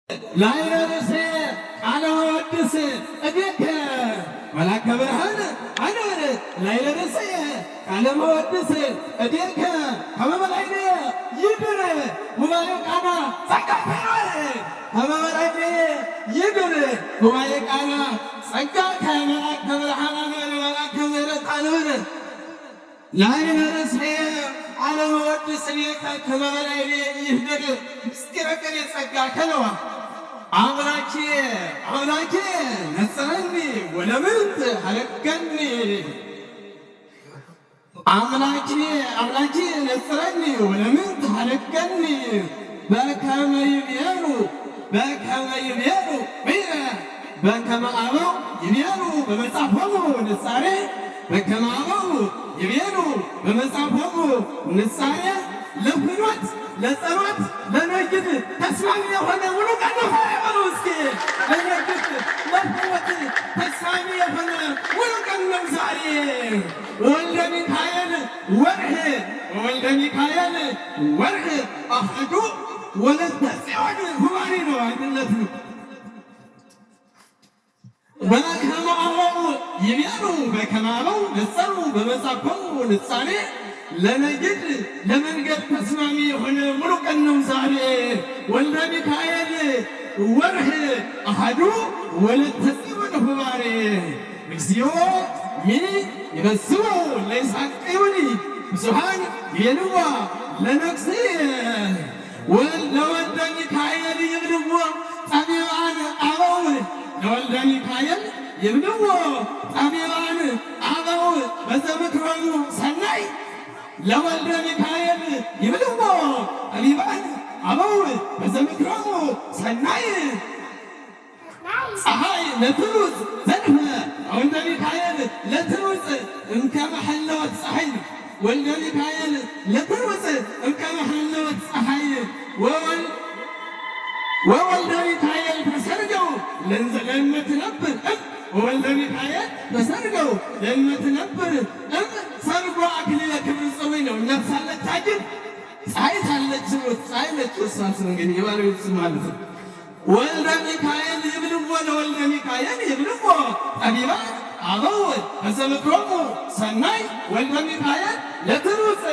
ላዕለ ርእስየ ቃለ መወድስ እዴከ መላከ ብርሃን አንብር ላዕለ ርእስየ ቃለ መወድስ እዴከ ከመ በላዕሌየ ይድር ጉባኤ ቃና ጸጋ ከይኖር ከመ በላዕሌየ ይድር ጉባኤ ቃና ጸጋ ከመላከ ብርሃን አንብር መላከ ምሕረት አንብር ላዕለ ርእስየ ቃለ መወድስ እዴከ ከመ በላዕሌየ ይህድር ምስጢረ ቅኔ ጸጋ ከነዋ አምላኬ አምላኬ ነጽረኒ ወለምንት ሀለቀኒ አምላኬ አምላኬ ነጽረኒ ወለምንት ሀለቀኒ በከመ ይቤሉ በከመ ይቤሉ በከመ አበው ይቤሉ በመጽሐፎሙ ንጻሬ በከመ አበው ይቤሉ በመጽሐፎሙ ንጻሬ ለፍኖት ለጸሎት ለነግድ ተስማሚ የሆነ ሙሉ ቀን ነው። እስኪ ለነግድ ለፍኖት ተስማሚ የሆነ ሙሉ ቀን ነው ዛሬ። ወልደ ሚካኤል ወርኅ ወልደ ሚካኤል ወርኅ አሐዱ ወለተ ጽዮን ሁባሬ ነው፣ አንድነት ነው። በከመ አበው ይቤሉ በከመ አበው ነጸሩ በመጽሐፎሙ ንጻሬ ለነግድ ለመንገድ ተስማሚ የሆነ ሙሉ ቀን ነው ዛሬ። ወልደ ሚካኤል ወርኅ አሐዱ ወለተ ጽዮን ሁባሬ እግዚኦ ሚ ይበስዎ ለይስሐቅዩኒ ብዙኃን ይቤልዋ ለነፍስየ ለወልደ ሚካኤል ይብልዎ ጠቢባን አበው ለወልደ ሚካኤል ይብልዎ ጠቢባን አበው በዘምክሮሙ ሰናይ ለወልደ ሚካኤል ይብልዎ ጠቢባን አበው በዘምክሮሙ ሰናይ ፀሐይ ለትሩፅ ዘንፈ ወልደ ሚካኤል ለትሩፅ እምከመ ሐለወት ፀሐይ ወልደ ሚካኤል ለትሩፅ እምከመ ሐለወት ፀሐይ ወወልደ ሚካኤል ተሰርገው ለእመትነብር እም ወወልደ ሚካኤል ተሰርገው ለእመትነብር እም ሰርጎ አክሊለ ክብር ጽሩይ ነው። እናት ሳለች አጅብ ፀሐይ ሳለች ፀሐይ ነች። እሷ ስም እንግዲህ የባለቤት ስም ማለት ነው። ወልደ ሚካኤል ይብልዎ ለወልደ ሚካኤል ይብልዎ ጠቢባን አበው በዘምክሮሙ ሰናይ ወልደ ሚካኤል ለትሩፅ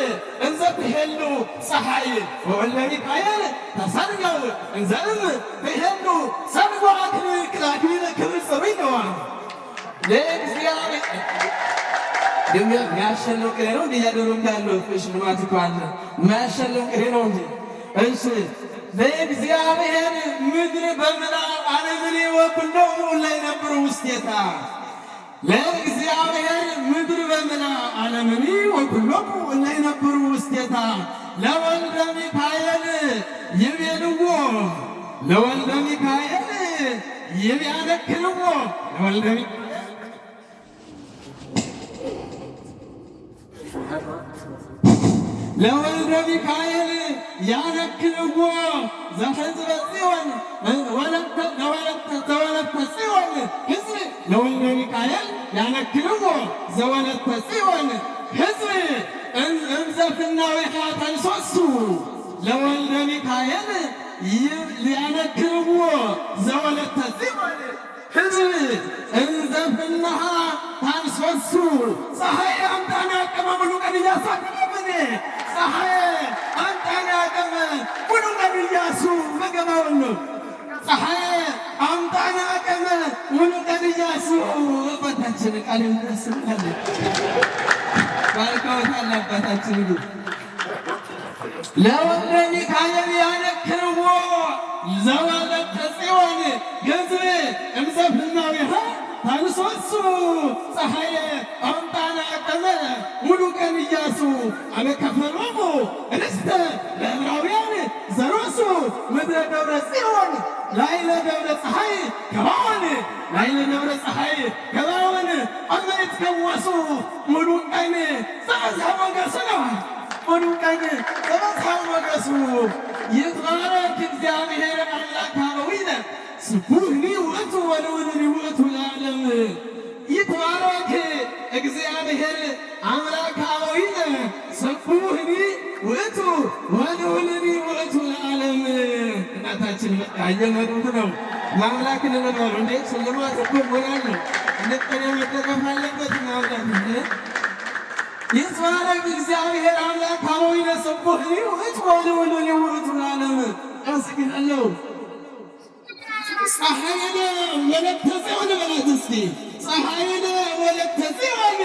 እንዘ ትሄሉ ፀሐይ ወወልደ ሚካኤል ተሰርገው እንዘ እም ትሄሉ ሰርጎ አክሊለ ክብር ጽሩይ ነው። ለእግዚአብሔር የሚያሸልም ቅኔ ነው። እንዲህ እያደረጉ ያለው ሽልማት እኮ አለ። የሚያሸልም ቅኔ ነው እንጂ። እሺ ለእግዚአብሔር ምድር በምልአ ዓለምኒ ወኩሎሙ እለ ይነብሩ ውስቴታ ለእግዚአብሔር ምድር በምልአ ዓለምኒ ወኩሎሙ እለ ይነብሩ ውስቴታ ለወልደ ሚካኤል ይቤልዎ ለወልደ ሚካኤል ይቤያነክልዎ ለወልደ ለወልደ ሚካኤል ያነክልዎ ዘሕዝበ ጽዮን ዘወለተ ጽዮን ሕዝብ ለወልደ ሚካኤል ያነክልዎ ዘወለተ ጽዮን ሕዝብ እምዘፍናዊሃ ተንሶሱ ለወልደ ሚካኤል ያነክልዎ ዘወለተ ጽዮን ሕዝብ እንዘፍናሃ ታንሶሱ ፀሐይ አምጣን ያቀመ ሙሉ ቀን እያሳቀመብን ፀሐይ አምጣን ያቀመ ሙሉ ቀን እያሱ መገባውን ነው። ፀሐይ አምጣን ያቀመ ሙሉ ቀን እያሱ አባታችን ቃል ያሰማልን። ባርከውታል አባታችን ግን ለወልደ ሚካኤል ያነክርዎ ዘወለተ ጽዮን ሕዝብ እምዘፍናዊሃ ታንሶሱ ፀሐየ አምጣነ አቀመ ሙሉ ቀን እያሱ አመ ከፈሎሙ ርስተ ለዕብራውያን ዘሮሱ ምድረ ደብረ ጽዮን ላዕለ ደብረ ፀሐይ ገባዖን ላዕለ ደብረ ፀሐይ ገባዖን አመ ይትከወሱ ሙሉ ቀን ዘበዝሐ ሞገሱ ነው። ሙሉ ቀን ዘበዝሐ ሞገሱ ይትባረክ እግዚአብሔር አምላከ አበዊነ ስቡህኒ ውእቱ ወልዑልኒ ውእቱ ለዓለም ይትባረክ እግዚአብሔር አምላከ አበዊነ ስቡህኒ ውእቱ ወልዑልኒ ውእቱ ለዓለም። እናታችን መጣ እየመሩት ነው። ማምላክን እንበሉ እንዴ! ሽልማት እኮ ሞራል ነው። እንደ መደገፍ አለበት ማምላክ ይትባረክ እግዚአብሔር አምላክ አበዊነ ስቡሕ ውእቱ ወልዑል ውእቱ ለዓለም። አመሰግናለሁ። ፀሐይነ ወለተ ጽዮን በላት እስኪ፣ ፀሐይነ ወለተ ጽዮን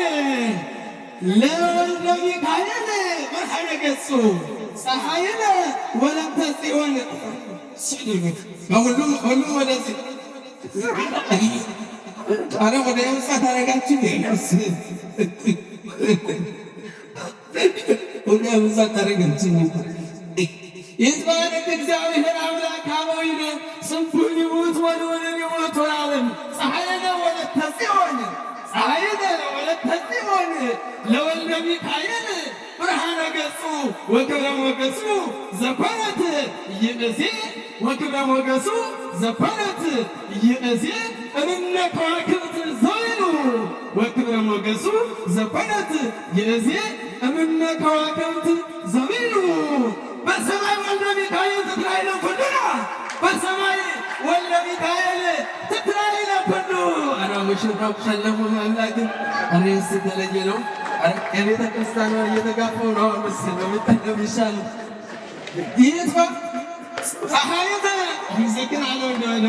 ለወልደ ሚካኤል ብርሃነ ገጹ። ፀሐይነ ወለተ ጽዮን ሁሉም ሁሉም ወደዚህ፣ ኧረ ወደ ህንፃ ታደርጋችሁ፣ ወደ ህንፃ ታደርጋችሁ። ይትባረክ እግዚአብሔር አምላክ አበዊነ ስቡሕ ውእቱ ወልዑል ውእቱ ለዓለም። ፀሐይነ ወለተ ጽዮን፣ ፀሐይነ ወለተ ጽዮን ለወልደ ሚካኤል ብርሃነ ገጹ ወክብረ ሞገሱ ዘኮነት ይእዜ፣ ወክብረ ሞገሱ ዘኮነት ይእዜ እምነ ከዋክብት ዘወይኑ፣ ወክብረ ሞገሱ ዘኮነት ይእዜ እምነ ከዋክብት ዘወይኑ። በሰማይ ወልደ ሚካኤል ትትራእይ ለኩሉ፣ በሰማይ ወልደ ሚካኤል ትትራእይ ለኩሉ። ኧረ ሙሽራው ሸለሙ አምላክን። ኧረ የእሱ የተለየ ነው። የቤተ ክርስቲያኗ እየተጋፈው ነው። አሁን ነው የሚሻለው። ይጥፋ ፀሐይተ ምስክር አለው እንደሆነ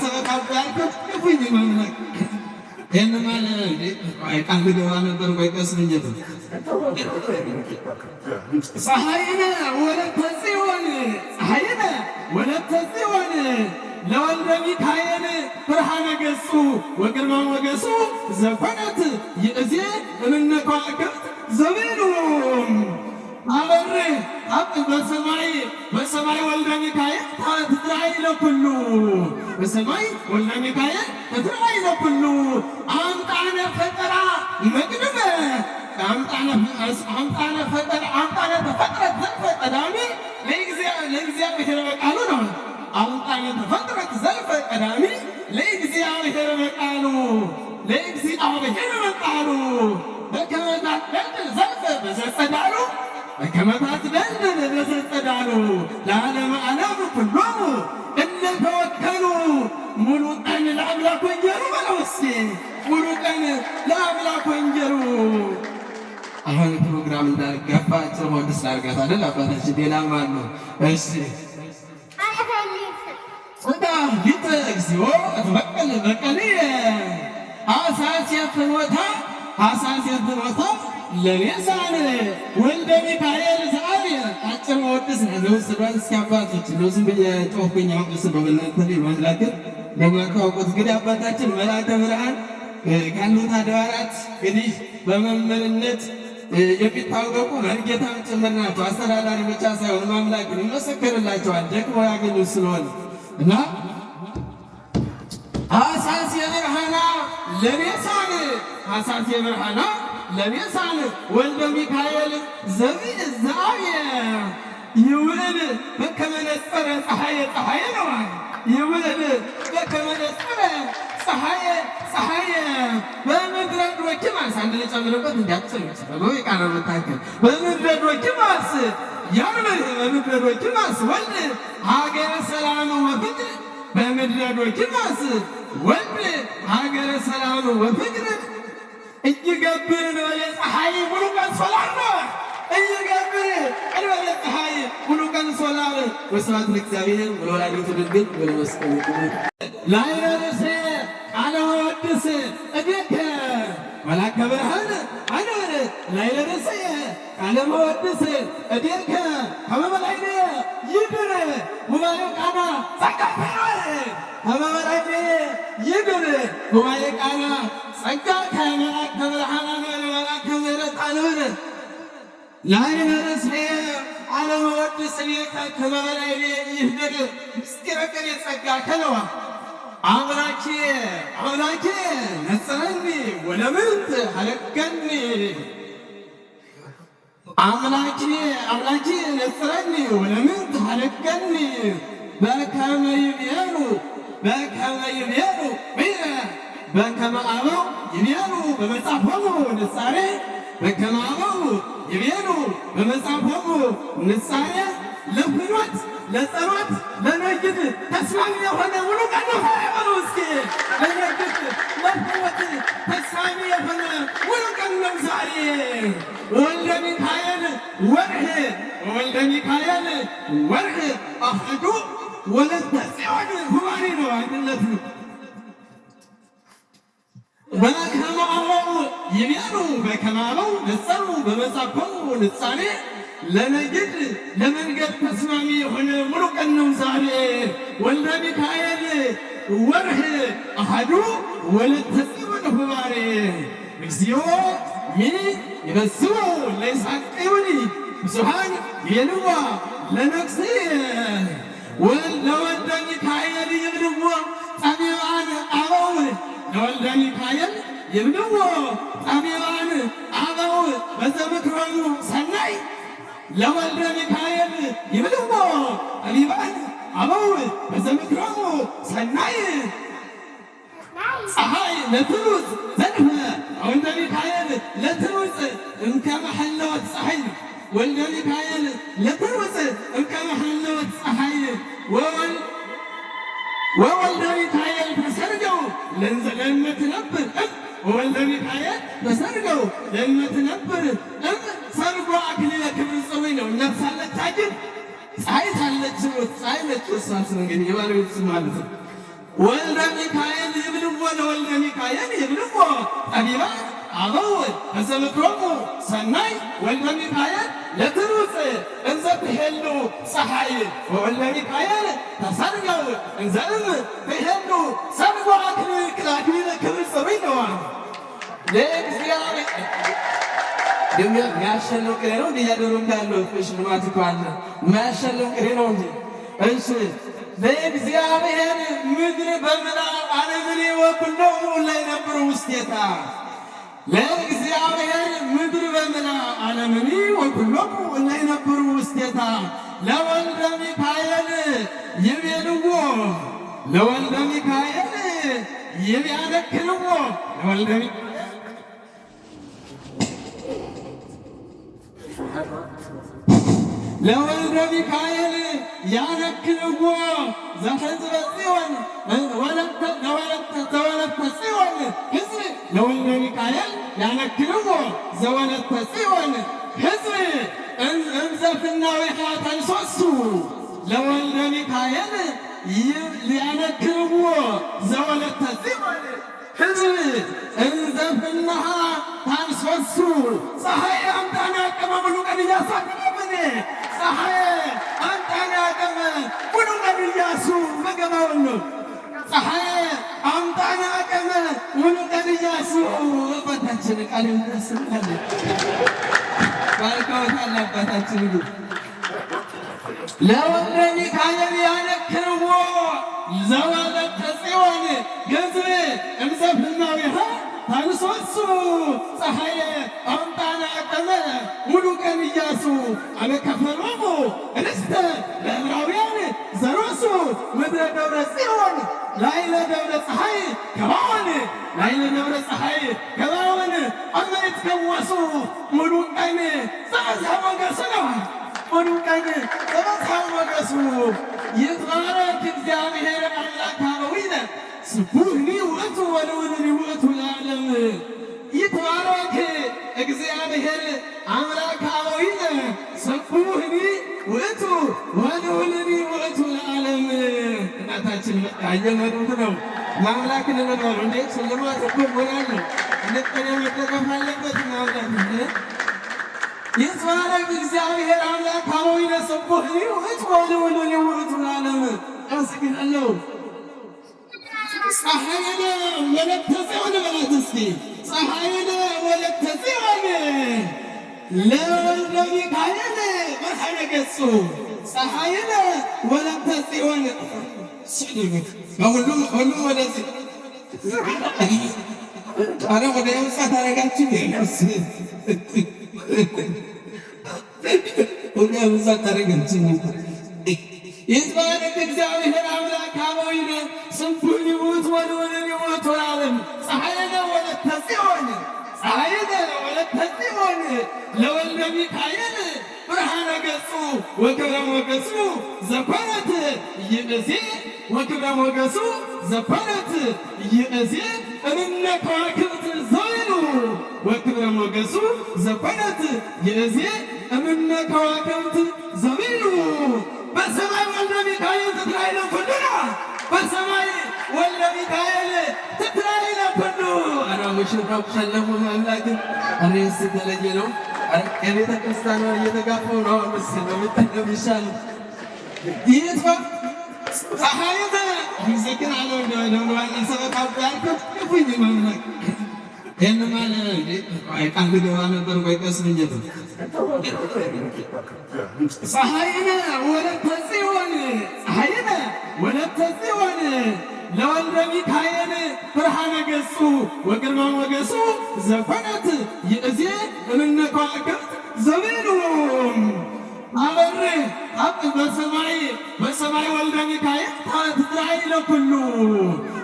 ሰበካ ያልኩት ክፉኝ ማምላክ ይህን ማለት ቃል ገባ ነበር። ቆይ ቀስ ብዬ ነው። ፀሐይነ ወለተ ጽዮን፣ ፀሐይነ ወለተ ጽዮን ለወልደ ሚካኤል ብርሃነ ገጹ ወግርማ ሞገሱ ዘኮነት ይእዜ እምነ ከዋክብት ዘቤሉ። አበር አብ በሰማይ፣ በሰማይ ወልደ ሚካኤል ትትራእይ ለኩሉ፣ በሰማይ ወልደ ሚካኤል ትትራእይ ለኩሉ። አምጣነ ፈጠራ መቅድመ አምጣነ ፈጠራ፣ አምጣነ ተፈጥረት ዘልፈ ቀዳሚ ለእግዚአብሔር በቃሉ ነው። አምጣነ ተፈጥረት ዘልፈ ቀዳሚ ለእግዚአብሔር በቃሉ፣ ለእግዚአብሔር በቃሉ። በከመ ታትደልድል ዘልፈ በዘጸዳሉ፣ በከመ ታትደልድል በዘጸዳሉ ለዓለመ ዓለም ኩሎሙ እለ ተወከሉ። ሙሉ ቀን ለአምላክ ወንጌሉ በለው እስኪ፣ ሙሉ ቀን ለአምላክ ወንጌሉ። አሁን ፕሮግራም እንዳልገፋ አጭር ሞድስ ላድርጋት አይደል አባታችን? ሌላም አሉ። እሺ፣ ጽዳ ሊጠ እግዚኦ እትበቀል በቀልየ አሳሴ ፍኖታ፣ አሳሴ ፍኖታ ለቤዛን ወልደ ሚካኤል ዘአብየ። አጭር መወድስ ነው። ስሏን እስኪ አባቶች ነው ዝም ብዬ ጮህኩኝ። አሁን ስ በእናንተ ላይ ማምላክን ለማታውቁት እንግዲህ አባታችን መልአከ ብርሃን ካሉት አድባራት እንግዲህ በመምህርነት የሚታወቁ መርጌታም ጭምር ናቸው። አስተዳዳሪ ብቻ ሳይሆን ማምላክን ይመሰክርላቸዋል ደግሞ ያገኙት ስለሆነ። እና አሳስ የብርሃና ለቤሳን፣ አሳስ የብርሃና ለቤሳን ወልደ ሚካኤል ዘአብየ ይውዕል በከመ ነጸረ ፀሐየ ፀሐየ ነው። ይውዕል በከመ ነጸረ ፀሐየ ፀሐየ በምድረ ዶኪማስ። አንድ ልጨምርበት እንዲያጭር ቃለ መታከል። በምድረ ዶኪማስ ያምር፣ በምድረ ዶኪማስ ወልድ ሀገረ ሰላም ወፍቅር፣ በምድረ ዶኪማስ ወልድ ሀገረ ሰላም ወፍቅር። እይገብር እንበለ ፀሐይ ሙሉ ቀን ሶላር ነው። እይገብር እንበለ ፀሐይ ሙሉ ቀን ሶላር። ወስብሐት ለእግዚአብሔር ወለወላዲቱ ድንግል ወለመስቀሉ ክቡር። ላዕለ ርእሴ ቃለ መወድስ እዴከ መላከ ብርሃን አኖር፣ ላዕለ ርእሴ ቃለ መወድስ እዴከ ከመ መላእክት ይድር ጉባኤ ቃና ጸጋ፣ ከመ መላእክት ይድር ጉባኤ ቃና ጸጋ ከመላከ ብርሃን አኖር፣ መላከ ምሕረት አኖር። ላዕለ ርእሴ ቃለ መወድስ እዴከ ከመ መላእክት ይህድር ምስጢረ ቅኔ ጸጋ ከነዋ። አምላኬ አምላኬ ነጽረኒ ወለምንት ሀለቀኒ፣ አምላኬ አምላኬ ነጽረኒ ወለምንት ሀለቀኒ። በከመ ይቤሉ፣ በከመ ይቤሉ፣ በከመ አበው ይቤሉ በመጽሐፎሙ ንጻሬ፣ በከመ አበው ይቤሉ በመጽሐፎሙ ንጻሬ ለፍኖት ለጸሎት ለነግድ ተስማሚ። ቀን ነው በሉ እስኪ። ለነግድ ለህይወት ተስማሚ የሆነ ሙሉ ቀን ነው ዛሬ። ወልደ ሚካኤል ወርህ ወልደ ሚካኤል ወርህ አሐዱ ወለተ ጽዮን ሁባሬ ነው አንድነት ነው። በከመ አበው ይቤሉ በከመ አበው ነጸሩ በመጻፎሙ ንጻሬ ለነግድ ለመንገድ ተስማሚ የሆነ ሙሉ ቀን ነው ዛሬ። ወልደ ሚካኤል ወርህ አሐዱ ወለተ ጽዮን ሁባሬ እግዚኦ ሚ ይበስቡ ለይስሐቅዩኒ ብዙኃን ይቤልዋ ለነፍስየ ለወልደ ሚካኤል ይብልዎ ጠቢባን አበው ለወልደ ሚካኤል ይብልዎ ጠቢባን አበው በዘምክሮሙ ሰናይ ለወልደ ሚካኤል ይብልዎ ጠቢባን አበው በዘምክሮሙ ሰናይ ፀሐይ ለትሩፅ ዘንፈ ወልደ ሚካኤል ለትሩፅ እምከመ ሐለወት ፀሐይ ወልደ ሚካኤል ለትሩፅ እምከመ ሐለወት ፀሐይ ወወልደ ሚካኤል ተሰርገው ለእመ ትነብር ወወልደ ሚካኤል ተሰርገው ለእመ ትነብር እም ሰርጎ አክሊለ ክብር ጽሩይ ነው። እናት ሳለች አጅብ ፀሐይ ሳለች ፀሐይ ነች። እሷስ እንግዲህ የባለቤት ስም ማለት ነው። ወልደ ሚካኤል ይብልዎ ለወልደ ሚካኤል ይብልዎ ጠቢባን አበው በዘምክሮሙ ሰናይ ወልደ ሚካኤል ለትሩፅ እንዘ ትሄሉ ፀሐይ ወወልደ ሚካኤል ተሰርገው እንዘ እም ትሄሉ ሰርጎ አክሊለ ክብር ጽሩይ ነው። ለእግዚአብሔር የሚያሸልም ቅኔ ነው እንዲ እያደሩ እንዳለው ሽልማት እኮ አለ። የሚያሸልም ቅኔ ነው እንጂ። እሺ ለእግዚአብሔር ምድር በምልአ ዓለምን ወኩሎሙ እለ ይነብሩ ውስቴታ ለእግዚአብሔር ምድር በምልአ ዓለምን ወኩሎሙ እለ ይነብሩ ውስቴታ ለወልደ ሚካኤል ይቤልዎ ለወልደ ሚካኤል ይቤያነክልዎ ለወልደ ለወልደ ሚካኤል ያነክልዎ ዘሕዝበ ጽዮን ዘወለተ ጽዮን ሕዝብ ለወልደ ሚካኤል ያነክልዎ ዘወለተ ጽዮን ሕዝብ እምዘፍናዊሃ ተንሶሱ ለወልደ ሚካኤል ያነክልዎ ዘወለተ ጽዮን ሕዝብ እንዘፍናሃ ታንሶሱ ፀሐይ አምጣን ያቀመ ሙሉ ቀን እያሳቅመምን ፀሐይ አምጣን ያቀመ ሙሉ ቀን እያሱ መገባውን ነው። ፀሐይ አምጣን ያቀመ ሙሉ ቀን እያሱ አባታችን ቃል ያሰማልን። ባርከውታል አባታችን ግን ለወልደ ሚካኤል ያነክርዎ ዘወለተ ጽዮን ሕዝብ እምዘፍናዊሃ ታንሶሱ ፀሐየ አምጣነ አቀመ ሙሉ ቀን ኢያሱ አመ ከፈሎሙ ርስተ ለዕብራውያን ዘሮሱ ምድረ ደብረ ጽዮን ላዕለ ደብረ ፀሐይ ገባዖን ላዕለ ደብረ ፀሐይ ገባዖን አመ ይትከወሱ ሙሉ ቀን ዘበዝሐ ሞገሱ ነው። ሙሉ ቀን ዘበዝሐ ሞገሱ ይትባረክ እግዚአብሔር አምላከ አበዊነ ስቡህኒ ውእቱ ወልዑልኒ ውእቱ ለዓለም። ይትባረክ እግዚአብሔር አምላከ አበዊነ ስቡህኒ ውእቱ ወልዑልኒ ውእቱ ለዓለም። እናታችን እየመሩት ነው። ማምላክን እንበሉ እንዴ! ሽልማት እኮ ሞላለ እንደ ቀኔ መደገፍ አለበት ማምላክ ይትባረክ እግዚአብሔር አምላክ አበዊነ ስቡህኒ ውእቱ ወልዑልኒ ውእቱ ለዓለም። አመሰግናለሁ። ፀሐይነ ወለተ ጽዮን በላት እስኪ። ፀሐይነ ወለተ ጽዮን ለወልደ ሚካኤል ብርሃነ ገጹ ፀሐይነ ወለተ ጽዮን ሁሉም ሁሉም ወደዚህ ኧረ ወደ ህንፃ ታደርጋችሁ ወደ ህንፃ ታደርጋችሁ። ይትባረክ እግዚአብሔር አምላክ አበዊነ ስቡሕ ውእቱ ወልዑል ውእቱ ለዓለም። ፀሐይነ ወለተ ጽዮን ፀሐይነ ወለተ ጽዮን ለወልደ ሚካኤል ብርሃነ ገጹ ወክብረ ሞገሱ ዘኮነት ይእዜ ወክብረ ሞገሱ ዘኮነት ይእዜ እምነ ከዋክብት ዘቤሉ ወክብረ ሞገሱ ዘኮነት ይእዜ እምነ ከዋክብት ዘቤሉ። በሰማይ ወልደ ሚካኤል ትትራእይ ለኩሉ፣ በሰማይ ወልደ ሚካኤል ትትራእይ ለኩሉ። ኧረ ሙሽራው ሸለሙ አምላክን። ኧረ የእሱ የተለየ ነው። የቤተ ክርስቲያኗ እየተጋፈው ነው። ምስል ነው ይሻል ይጥፋ ፀሐይተ ምስክር አለው ዋና ሰበካ ያልኩት ክፉኝ መምላክ ይህን ቃል ገባ ነበር። ቆይ ቀስ ብዬ ፀሐይነ ወለተ ጽዮን፣ ፀሐይነ ወለተ ጽዮን ለወልደ ሚካኤል ብርሃነ ገጹ ወግርማ ሞገሱ ዘኮነት ይእዜ እምነ ከዋክብት ዘቤሉ። አበርህ በሰማይ፣ በሰማይ ወልደ ሚካኤል ትትራእይ ለኩሉ፣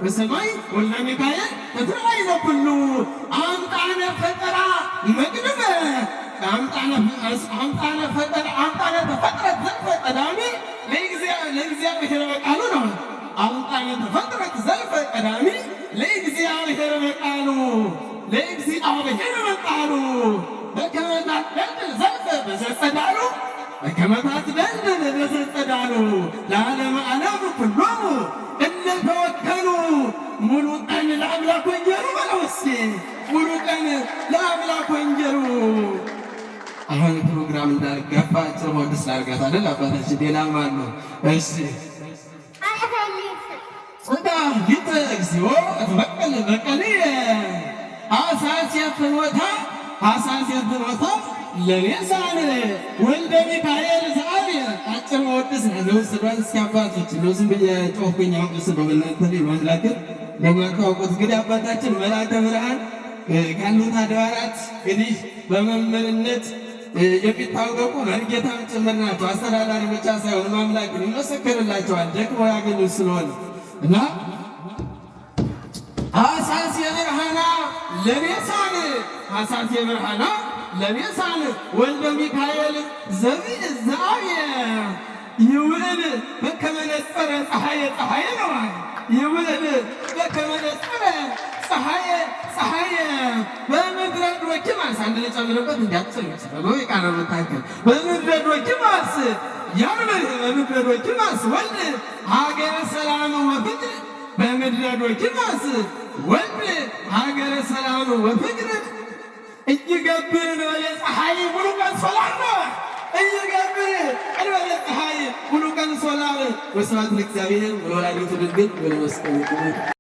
በሰማይ ወልደ ሚካኤል ትትራእይ ለኩሉ። አምጣነ ፈጠራ መቅድመ አምጣነ ፈጠራ አምጣነ ተፈጥረት ዘልፈ ቀዳሚ ለእግዚአብሔር በቃሉ ነው። አምጣነ ተፈጥረት ዘልፈ ቀዳሚ ለእግዚአብሔር በቃሉ፣ ለእግዚአብሔር በቃሉ። በከመ ታትደልድል ዘልፈ በዘጸዳሉ፣ በከመ ታትደልድል በዘጸዳሉ ለዓለመ ዓለም ኩሎሙ እለ ተወከሉ። ሙሉ ቀን ለአምላክ ወንጀሉ በለው እስኪ፣ ሙሉ ቀን ለአምላክ ወንጀሉ። አሁን ፕሮግራም እንዳልገፋ አጭር ሞድስ ላድርጋት አይደል አባታችን፣ ሌላም አሉ። እሺ፣ ጽዳ ሊጠ እግዚኦ እትበቀል በቀልየ አሳሴ ፍኖታ፣ አሳሴ ፍኖታ ለቤዛን ወልደ ሚካኤል ዘአብየ። አጭር መወድስ ነው። ስዷን እስኪ አባቶች፣ እንደው ዝም ብዬ ጮህኩኝ። አሁን ስ በእናንተ ላይ መላክን ለማታውቁት እንግዲህ አባታችን መልአከ ብርሃን ካሉት አድባራት እንግዲህ በመምህርነት የሚታወቁ መርጌታም ጭምር ናቸው። አስተዳዳሪ ብቻ ሳይሆን ማምላክን ይመሰክርላቸዋል ደክመው ያገኙት ስለሆነ። እና አሳስ የብርሃና ለቤሳን፣ አሳስ የብርሃና ለቤሳን ወልደ ሚካኤል ዘአብየ ይውዕል በከመ ነጸረ ፀሐየ ፀሐየ ነው። ይውዕል በከመ ነጸረ ፀሐየ ፀሐየ በምድረ ዶኪማስ። አንድ ልጨምርበት እንዲያጥል ቃለ መታከል። በምድረ ዶኪማስ ያርብህ፣ በምድረ ዶኪማስ ወልድ ሀገረ ሰላም ወፍቅር፣ በምድረ ዶኪማስ ወልድ ሀገረ ሰላም ወፍቅር። ኢይገብር እንበለ ፀሐይ ሙሉ ቀን ሶላር ነው። ኢይገብር እንበለ ፀሐይ ሙሉ ቀን ሶላር። ወስብሐት ለእግዚአብሔር ወለወላዲቱ ድንግል ወለመስቀሉ ክቡር።